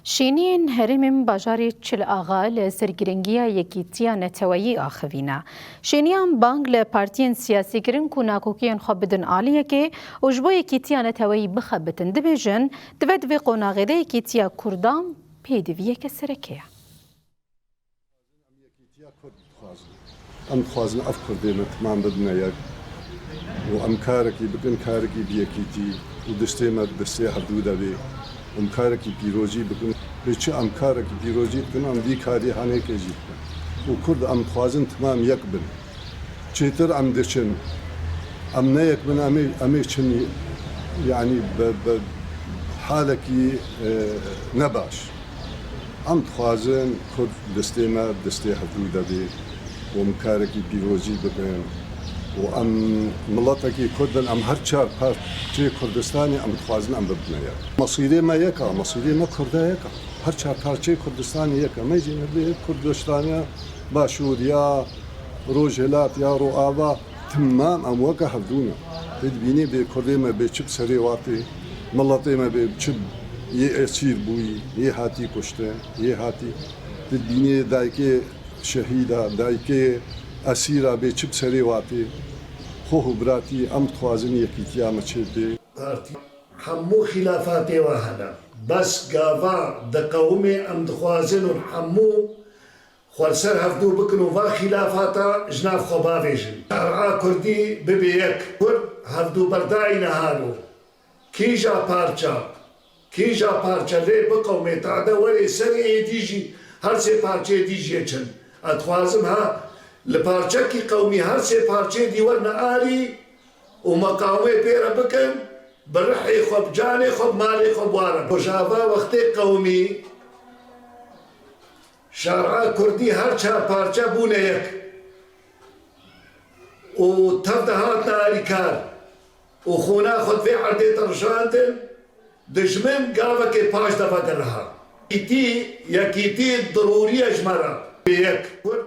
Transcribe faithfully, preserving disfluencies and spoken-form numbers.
Şêniyên herêmên bajarê Çil Axa li ser girîngiya yekîtiya neteweyî axivîne. Şêniyan bang li partiyên siyasî kirin ku nakokiyên xwe bidin aliyekê û ji bo yekîtiya neteweyî bixebitin. Dibêjin, divê di vê qonaxê de yekîtiya Kurdan pêdiviyeke sereke ye. Em yekîtiya Kurd dixwazin. Em dixwazin ev Kurdê me timam bibine yek û em karekî bikin, karekî bi yekîtî û destê me bi destê hevdû de bê. Em karekî pîrozî bikin. Lê çi em karekî pîrozî dikin, em vî karî hanêkê jî dikin. Û Kurd em dixwazin timam yek bin. Çêtir em diçin. Em ne yek bin, em ê, em ê çin, yanî bi, bi halekî, e, nebaş. Em dixwazin Kurd destê me, destê hevdû de bê û em karekî pîrozî bikin. Û em miletekî Kurd in, em her çar parçeyê Kurdistanê em dixwazin em bibine yek. Mesîrê me yek a, mesîrê me Kurda yek a. Her çar parçeyê Kurdistanê yek a. Me jî nebê Kurdistaniya Başûr ya Rojhilat ya Roava. Timam em weke hevdû ne. Tê dibînê bê Kurdê me bê çi bi serê watê, miletê me bê çi yê esîr bûyî, yê hatî kuştin, yê hatî. Tê dibînê dayikê şehîda, dayikê esîra bê çi bi serê watê. Xwe û biratî em dixwazin yekîtiya me çê bê. Partî hemû xîlafatê we hene. Bes gava diqewimê em dixwazin û hemû Xwe li ser hevdû bikin û van xîlafata ji nav xwe bavêjin. Şer'a Kurdî bibe yek. Kurd hevdûberdayî nehalo. Kîja parça, kîja parça lê biqewimê tade werê serê êdî jî her sê parçeyê dî jê çin. Ez dixwazim ha li parçekî qewimî her sê parçeyê dî werine alî û meqawimê pê re bikin, bi rihê xwe, bi canê xwe, bi malê xwe bi wa re. Rojava wextê qewimî, Şer'a Kurdî her çar parçe bûne yek û tev de hatine alîkar û xûna xwe di vê erdê de rijandin, dijmin gavekê paş de vegeriha. Yekîtî, yekîtî dirûrî ye ji me re. Yek Kurd